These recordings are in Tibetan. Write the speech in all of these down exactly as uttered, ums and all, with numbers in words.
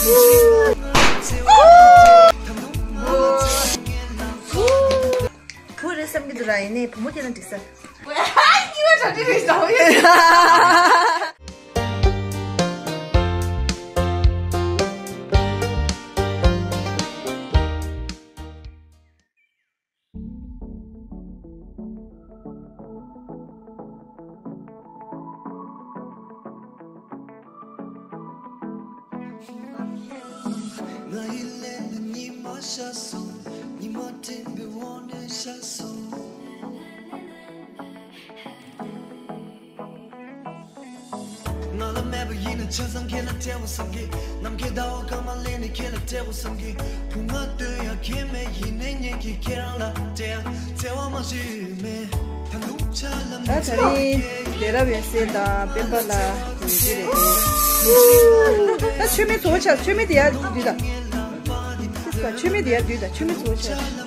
བུ་རེད་བསམ་གྱི་འདུག་ར། ཡིན་ནའི་བུ་མོ་ཁྱེད་རང་འགྲིག་ས། ཨ་ནི་བ་གྲ་སྒྲིག་རེད་ཟེར་བ་ཡིན། ང་ཡི་ལན་དུ་ཉི་མ་ཤར་སོང་། ཉི་མ་སྤྲིན་པའི་འོག་ནས་ཤར་སོང་། ང་ལ་མེད་པ་ཡིན་ན་ཆ་ཚང་ཁྱེད་ལ་སྤྲད་པ་བསམ་གི། ནམ་མཁའི་ཟླ་བ་སྐར་མ་ལེན་ནས་ཁྱེད་ལ་སྤྲད་པ་བསམ་གི། བུ་ང་སྟོན་ཡ་ཁྱེད་མེད་ཡིན་ནའི་ངེད་ཀྱིས་ཁྱེད་རང་ལ་སྤྲད་ཡ་བརྩེ་བ་མ་བརྗེད་མེད། ད་དུང་ཆ་ལམ་ད་ད་རིང་དེ་རབ་ཡོད་སྲས་དང་སྤེན་པ་ལ་ཡིན་གྱི་རེད། ད་མཆོད་མེ་གཙོ་བོ་ཆགས། མཆོད་མེ་དེ་ཡར་བསྡུས་དང་། མཆོད་མེ་དེ་ཡར་བསྡུས་དང་། མཆོད་མེ་གཙོ་བོ་ཆགས།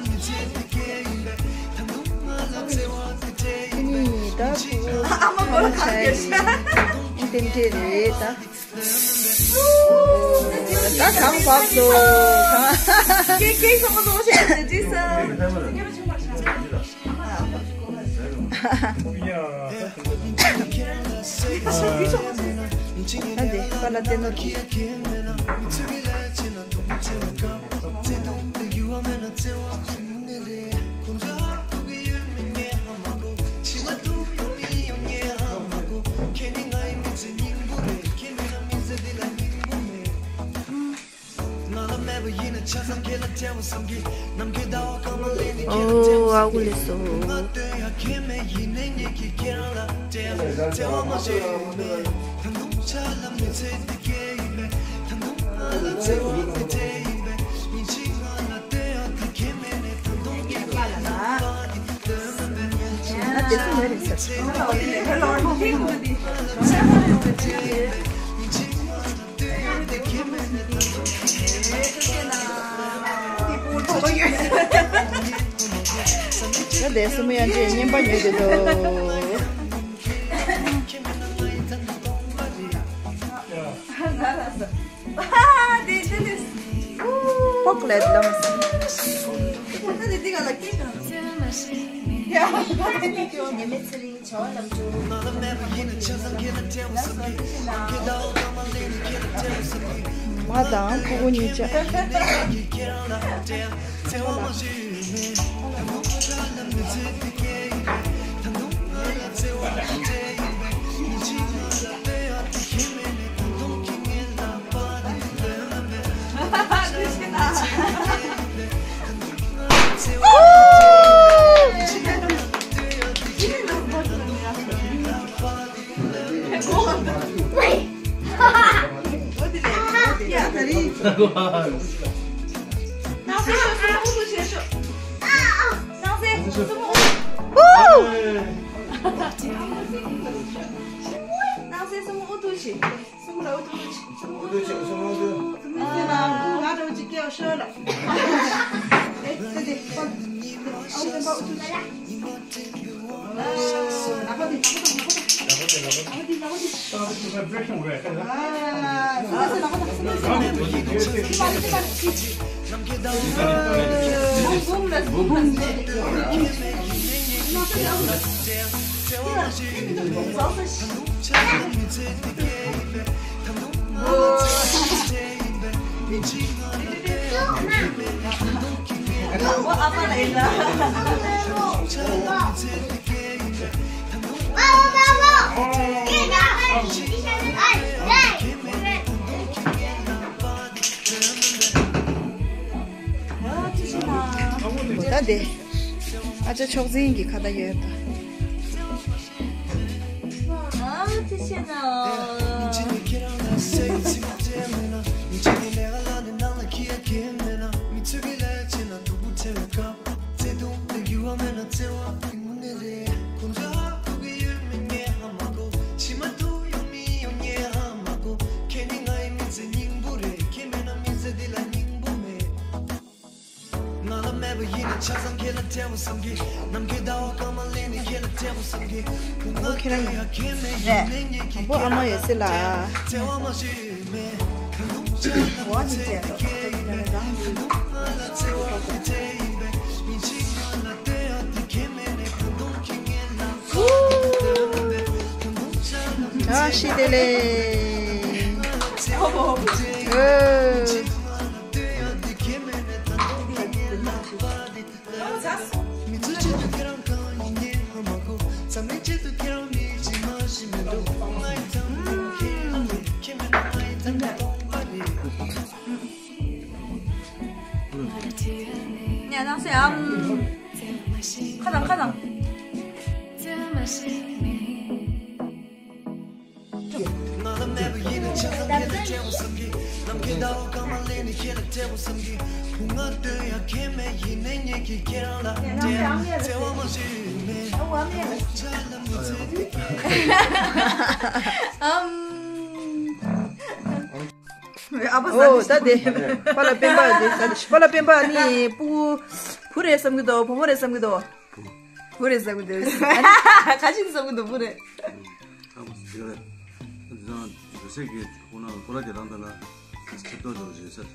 ཨ་མ་མགོ་ལ་གང་གེ་ཤ། རྟེན་འབྲེལ་རེད་ད། ད་གང་བབ་འདུག་གང་། སྐད་སྐད་སོང་སོང་བྱས་ཏེ་ཅི་ས། ཨ་འདི་པ་ལ་བསྟན་ནོར་གྱིས། ཨོ་ཨ་གུ་ལེ་སོ། ང་དེ་ཚོ་མེད་རེད་ཟེར། ང་དེ་སྲུ་མོ་ཡང་ཅིག་བརྙན་པ་ཉོས་ཏེ་འདུག་ཕོག་ལེ་ལམ། མ་དང་ཕྲུ་གུ་གཉིས་ཆ། ད་དེ། ཨ་ཅག་མཆོག་འཛིན་གྱི་ཁ་བརྡ་ཡོད་ད། ཨ་ཙི་ཤེས་ན། ང་ལ་མེད་པ་ཡིན་ན་ཆ་ཚང་ཁྱེད་ལ་སྤྲད་པ་བསམ་གི། ནམ་མཁའི་ཟླ་བ་སྐར་མ་ལེན་ནས་ཁྱེད་ལ་སྤྲད་པ་བསམ་གི། བུ་ང་ཁྱེད་རང་ཡ་ཁྱེད་མེད་ཡིན་ནའི་ངེད་ཀྱི་ཁྱེད་རང་ལ་བརྩེ་བ་མ་ཞིག་མེད། ད་དུང་ ཨ་ཤི་དེ་ལེ། ཨོ། ཉ་ནང་སེ་ཨམ། ཁ་དང་ཁ་དང་། ཨ་ཕ་ཟ། ཨོ་ད་དེ་པཱ་ལགས་སྤེན་པ་དེ་ཟ་དེ་པཱ་ལགས་སྤེན་པ་ནི་སྤུ་གུ་བུ་རེད་བསམ་གི་འདུག་བུ་མོ་རེད་བསམ་གི་འདུག་བུ་རེད་བསམ་གི་འདུག་ཨ་ནི་ག་ཅིག་བསམ་གི་འདུག་བུ་རེད། ཨ་ཁུ་ཟེར་གི་རེད། ཨ་ཙི་ཙང་ཟེར་གི་ཁོ་ན་ཁོ་ར་རྒྱ་རང་ད་ལ་ཁྱེད་ཏོ་ཏོ་རེད་ཟེར།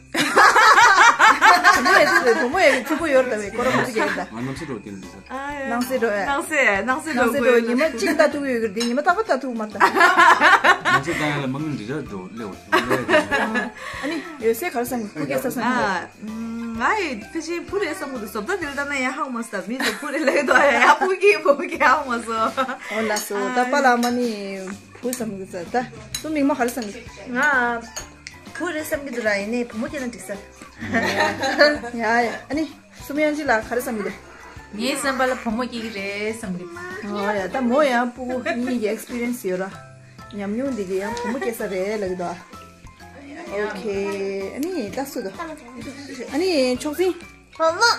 བུ་མོ་ཡ་ཚིག་བུ་མོ་ཡ་གི་ཚིག་པོ་ཡོད་རེད་ད་བས་ཁོ་ར་མ་ཚིག་རྒྱག་གི་ད། ང་ནང་ཚེ་འགྲོ་གི་ནི་ཟེར། ནང་སེ་འགྲོ་ཨེ། ནང་སེ་ནང་སེ་ནང་སེ་འགྲོ་ཉི་མ་གཅིག་ལྟ་ཐུག་ཡོད་གི་རེད་ཉི་མ་རྟག་པར་ལྟ་ཐུག་མ་ལྟ། ནང་སེ་ལྟ་ཡ་ལ་མ་ངན་འདི་ར་འགྲོ་སླེ་བ་ཨ་ནི་ཡོད་སེ་ག་རེ་བསམ་གི་བུ་སྐྱེ་ས་བསམ་གི་ང་ཡི་ཕལ་ཆེར་བུ་རེད་བསམ་གི་འདུག་བཟོ་ལྟ་འདི་ལ་ལྟ་ན་ཡང་ཧ་གོ་མ་སོང་། མི་ཚོ་བུ་རེད་ལབ་ཀྱི་འདུག་ཡ་ཡ་བུ་སྐྱེ་བུ་སྐྱེ་ཧ་གོ་མ་སོང་། ཨོ་ལགས་སོ། ད་པཱ་ལགས་མ་ནི་བུ་བསམ་གི་ཟེར་ད་སུ་མིག་མ་ག་རེ་བསམ་གི་ང་བུ་རེད་བསམ་གི་འདུག་ར་ཡིན་ནའི་བུ་མོ་སྐྱེ་ན་འགྲིག་ས། ཡ་ཡ་ཨ་ནི་སུ་མི་ཡང་ཅི་ལ་ག་རེ་བསམ་གི་འདུག་ངའི་བསམ་པ་ལ་བུ་མོ་སྐྱེ་གི་རེད་བསམ་གི་ཨོ་ཡ་ད་མོ་ཡང་སྤུ་གུ་གཉིས་ཀྱི་ཨེག་སི་པི་རི་ཡན་སི་ཡོད་ར། ཉམས་མྱོང་འདི་གི་ཡང་བུ་མོ་སྐྱེ་ས་རེད་ལབ་གི་འདུག་ཨོ་ཁེ། ཨ་ནི་ད་སུ་དོ། ཨ་ནི་ཕྱོགས་འཛིན། བུ་མོ།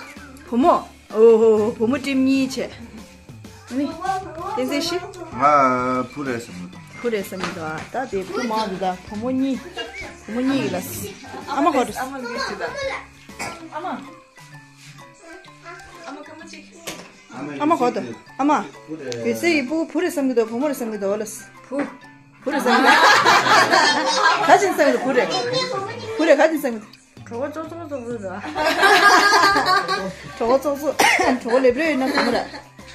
བུ་མོ། ཨོ་ཧོ་ཧོ་བུ་མོ་ཁྲིམས་གཉིས་བྱས། ཨ་ནི། བསྟན་འཛིན་ཤི། ང་བུ་རེད་བསམ་གི་འདུག་བུ་རེད་བསམ་གི་འདུག་ད་དེ་བུ་མང་འདུག་ད་བུ་མོ་གཉིས། བུ་མོ་གཉིས་ཡིན་ལ། ཨ་མ་ཧོ་ཏུ། ཨ་མ་ལུས་ཤི་ད། ཨ་མ། ཨ་མ་ཧོ་ཏུ། ཨ་མ། ཡོད་སའི་བུ་བུ་རེད་བསམ་གི་འདུག་བུ་མོ་རེད་བསམ་གི་འདུག་ལ། བུ། བུ་རེད་བསམ་གི་འདུག་ག་ཅིག་བསམ་གི་འདུག་བུ་རེད། བུ་རེད་ག་ཅིག་བསམ་གི་འདུག་གྲོད་ཁོག་ཙོག་ཙོག་ཙོག་ཙོག་རེད། གྲོད་ཁོག་ཙོག་ཙོག་གྲོད་ཁོག་ལེབ་ལེབ་ཡོད་ན་བུ་མོ་རེད།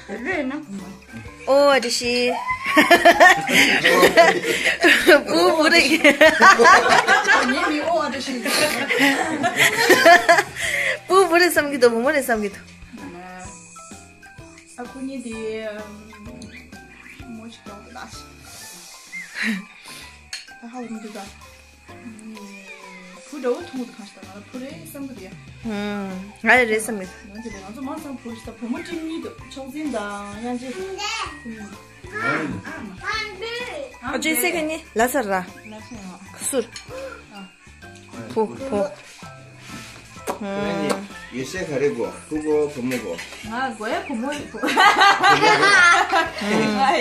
ལེབ་ལེབ་ཡོད་ན་བུ་མོ། ཨོ་ཨ་ཏི་ཤི། བུ་བུ་རེད། ངའི་མིང་ཨོ་ཨ་ཏི་ཤི། བུ་བུ་རེད་བསམ་གི་འདུག་བུ་མོ་རེད་བསམ་གི་འདུག་ཨ་ཁུ་གཉིས་དེ་མོ་ཞིག་གཏོང་གི་ལ་ད་ཧ་གོ་མི་འདུག་ད། བུ་འདྲ་བོ་མཐོང་གི་འདུག་གང་ཞིག་ད་ང་ལ་བུ་རེད་བསམ་གི་འདུག་ཡ། ཧུམ། ང་ཡང་རེད་བསམ་གི་འདུག་ང་ཚོ་རེད་ང་ཚོ་མང་ཙམ་བུ་རེད་ད་བུ་མོ་ཁྲིམས་གཉིས་འདུག་ཕྱོགས་འཛིན་དང་དབྱངས་ཅན། ཨ་ཅེ་སེ་ག་ནི་ལ་སར་ར། ལ་སར་ར། ཁ་སུར། བུ་བུ། ཡོད་སའི་ག་རེ་གོ་བུ་གོ་བུ་མོ་གོ་ང་གོ་ཡ་བུ་མོ་ཡིན་བུ། ང་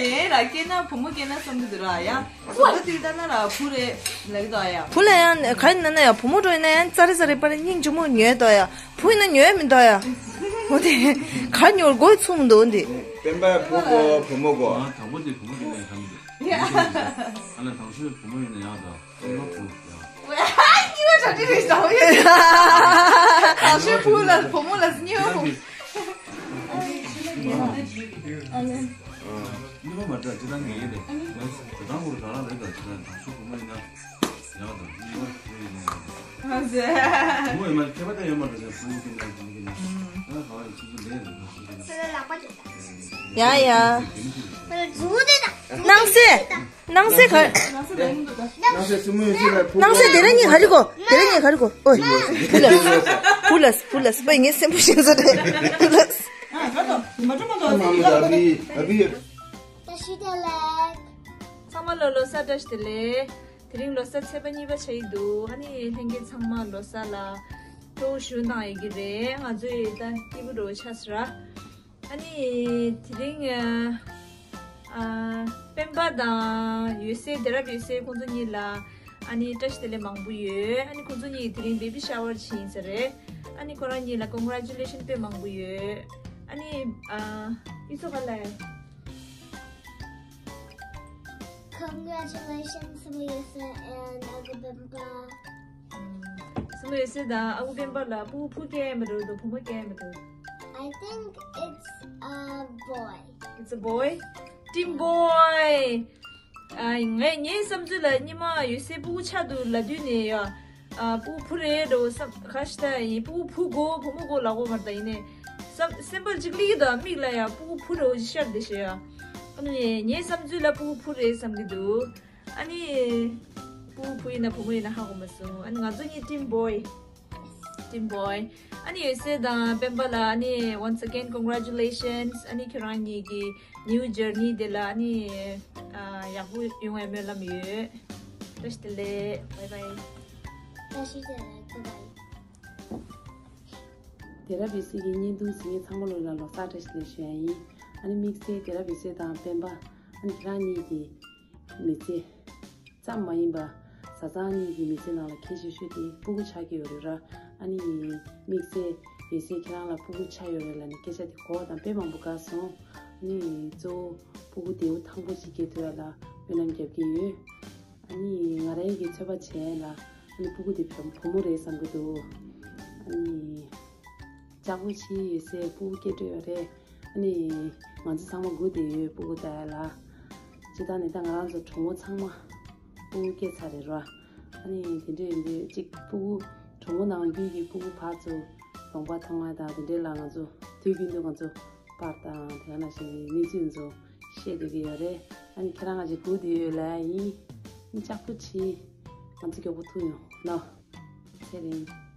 ཡིན་ར་སྐྱེས་ན་བུ་མོ་སྐྱེས་ན་བསམ་གི་འདུག་ར་ཡ། བུ་ལ་དུས་ལྟ་ན་ར་བུ་རེད་ལབ་གི་འདུག་ཡ། བུ་ལ་ཡང་ག་ཡིན་ན་ན་ཡ་བུ་མོ་འགྲོ་ཡིན་ན་ཡང་ཙ་རེ་ཙ་རེ་པར་སྙིང་རྗེ་མོ་ཉོས་འདུག་ཡ། བུ་ཡིན་ན་ཉོས་མི་འདུག་ཡ། འོ་དེ་ག་ཉོར་དགོས་ཚུགས་མི་འདུག་འདི། སྤེན་པ་བུ་གོ་བུ་མོ་གོ་ང་དང་པོ་དེ་བུ་མོ་ཡིན་ན་ཡང་འདུག་ཡ། ཨ་ལ་དང་ཤོས་བུ་མོ་ཡིན་ན་ཡང་འདུག་གཉིས་པ་བུ་ཡ། གཉིས་པ་གྲ་སྒྲིག་རེད་ཟེར་བ་ཡོད། ད་ཤོད་བུ་ལ་བུ་མོ་ལ་གཉིས་པ་བུ། ཨ་ནི། གཉིས་པ་མ་གྲ་སྒྲིག་དང་ངེས་ཡིན་རེད། ང་ཚོ་དང་པོ་རང་རང་རེད་ད་ཅི་ད་དང་ཤོད་བུ་མོ་ཡིན་ན་ཡག་དང་གཉིས་པ་བུ་ཡིན་ན་ཡག་དང་། ཨ་ཟེ། བུ་མོ་ཡིན་མ་རེད་ཁྱད་པར་ད་ཡོད་མ་རེད་ཟེར་བུ་མོ་ཡིན་ན་ཡག་དང་ཁྱད་པར་ད་ཡོད་མ་རེད་ཟེར་བུ་མོ་ཡིན་ན་ཡག་དང་། ཡ་ཡ། སྣང་སེ། སྣང་སེ་ག་སྣང་སེ་སུ་མོ་ཡོད་ཟེར་ལ་བུ་སྣང་སེ་དེ་རིང་ངས་ག་རེ་གོ་དེ་རིང་ངས་ག་རེ་གོ་ཨོ། བུ་ལས། བུ་ལས། བུ་ལས། པ་ངའི་སེམས་པོ་ཤེས་ས་རེད། བུ་ལས། ཨ་ག་དོ་མ་གྲོ་མ་དོ་ཨ་མ་མ་ཨ་བི་ཨ་བི། བཀྲ་ཤིས་བདེ་ལེགས། ཚང་མ་ལ་ལོ་གསར་བཀྲ་ཤིས་བདེ་ལེགས། དེ་རིང་ལོ་གསར་ཚེས་པ་གཉིས་པ་ཆགས་ཀྱི་འདུག་ཨ་ནི་ལྷན་རྒྱས་ཚང་མ་ལོ་གསར་ལ་སྤྲོ་བོ་ཞུ་གནང་ཡོད་ཀྱི་རེད། ང་ཚོ་ཡི་ད་སྐྱིད་པོ་འགྲོ་ཆགས་སོང་ར། ཨ་ནི་དེ་རིང་ཨ་སྤེན་པ་དང་ཡོད་སའི་དེ་རབ་ཡོད་སའི་ཁོང་ཚོ་གཉིས་ལ་ཨ་ནི་བཀྲ་ཤིས་བདེ་ལེགས་མང་པོ་ཡོད། ཨ་ནི་ཁོང་ཚོ་གཉིས་དེ་རིང་བེ་བི་ཤ་ཝར་བྱས་ཡིན་ས་རེད། ཨ་ནི་ཁོ་རང་གཉིས་ལ་ཀོང་གྷ་རེ་ཅུ་ལེ་ཤན་དཔེ་མང་པོ་ཡོད། ཨ་ནི་ཨ་ཨི་ཚོ་ག་ལ། Congratulations, Melissa and Uncle Bimba. སུ་མོ་ཡོད་སེ་དང་ཨ་ཁུ་སྤེན་པ་ལ་སྤུ་གུ་བུ་སྐྱེ་མི་འདུག་བུ་མོ་སྐྱེ་མི་འདུག I think it's a boy. It's a boy. Team boy. ཨ་ངས་ངའི་བསམ་ཚུལ་ལ་ཉི་མ་ཡོད་སེ་སྤུ་གུ་ཆགས་འདུག་ལབ་དུས་ནས་ཡ། ཨ་སྤུ་གུ་བུ་རེད་འགྲོ་བསམ་ཁ་ཤས་ད་ཡིན་སྤུ་གུ་བུ་དགོས་བུ་མོ་དགོས་ལབ་དགོས་མ་རེད་ད་ཡིན་ནས། བསམ་སེམས་པ་གཅིག་ལིག་དང་མིག་ལ་ཡ་སྤུ་གུ་བུ་རེད་ཤར་བསྡད་ཤག་ཡ། ཨ་ནི་ངའི་བསམ་ཚུལ་ལ་སྤུ་གུ་བུ་རེད་བསམ་གྱི་འདུག་ཨ་ནི། སྤུ་གུ་བུ་ཡིན་ན་བུ་མོ་ཡིན་ན་ཧ་གོ་མ་སོང་། ཨ་ནི་ང་ཚོ་གཉིས་team boy. Team boy. ཨ་ནི་ཡོད་སེ་དང་སྤེན་པ་ལ་ཨ་ནི་once again congratulations. ཨ་ནི་ཁྱོད་རང་གཉིས་ཀྱི་new journey དེ་ལ་ཨ་ནི་ཡག་པོ་ཡོང་བའི་སྨོན་ལམ་ཡོད། བཀྲ་ཤིས་བདེ་ལེགས། bye bye. བཀྲ་ཤིས་བདེ་ལེགས། bye bye. དེ་རབས་ཡོད་སེ་གི་བརྙན་ཐུང་གཟིགས་མཁན་ཚང་མ་ལོ་ལ་ལོ་གསར་བཀྲ་ཤིས་བདེ་ལེགས་ཞུ་ཡ་ཡིན། ཨ་ནི་དམིགས་བསལ་དེ་རབས་ཡོད་སེ་དང་སྤེན་པ་ཨ་ནི་ཁྱེད་རང་གཉིས་ཀྱི་མི་ཚེ་ཙམ་མ་ཡིན་པ་བཟའ་ཚང་གཉིས་ཀྱི་མི་ཚེ་ནང་ལ་གལ་ཆེ་ཤོས་དེ་སྤུ་གུ་ཆགས་ཀྱི་ཡོད་རེད་ར། ཨ་ནི་དམིགས་བསལ་ཡོད་སེ་ཁྱེད་རང་ལ་སྤུ་གུ་ཆགས་ཡོད་རེད་ལབ་ནས་སྐད་ཆ་དེ་གོ་བ་དང་དཔེ་མང་པོ་དགའ་སོང་། ཨ་ནི་གཙོ་བོ་སྤུ་གུ་བདེ་པོ་ཐང་པོ་ཞིག་སྐྱེ་ཐུབ་ཡ་ལ་སྨོན་ལམ་རྒྱབ་ཀྱི་ཡོད། ཨ་ནི་ང་རང་གིས་ཚོད་དཔག་བྱས་ལ་ཨ་ནི་སྤུ་གུ་དེ་བུ་བུ་མོ་རེད་བསམ་གྱི་འདུག་ཨ་ནི་ལྕགས་པོ་ཆེ་ཡོད་སའི་སྤུ་གུ་སྐྱེ་འགྲོ་ཡོད་རེད། ཨ་ནི་ང་ཚོ་ཚང་མ་སྒུག་བསྡད་ཡོད་སྤུ་གུ་ལྟ་ཡ་ལ། སྤྱིར་བཏང་ནས་ད་ང་རང་ཚོ་གྲོགས་མོ་ཚང་མ་སྤུ་གུ་སྐྱེ་ཚར་རེད་ར། ཨ་ནི་དེ་འདྲ་ཡིན་དུས་གཅིག་སྤུ་གུ་གྲོགས་མོ་ནང་ཁུལ་གྱི་སྤུ་གུ་ཕར་ཚུར་ལུང་པ་མཐོང་ཡ་དང་དེ་འདྲ་ལ་ང་ཚོ་དུས་རྒྱུན་དུ་ང་ཚོ་པར་དང་དེ་ག་ནང་བཞིན་གྱི་གནས་ཚུལ་ཚོ་བཤད་སྡོད་ཀྱི་ཡོད་རེད། ཨ་ནི་ཁྱེད་རང་ང་ཅིག་སྒུག་བསྡད་ཡོད་ལ་ཡིན། ཨ་ནི་ལྕགས་པོ་ཆེ། ང་ཚོ་མགྱོགས་པོ་ཐུག་ཡོང་ནོ། ཚེ་རིང་།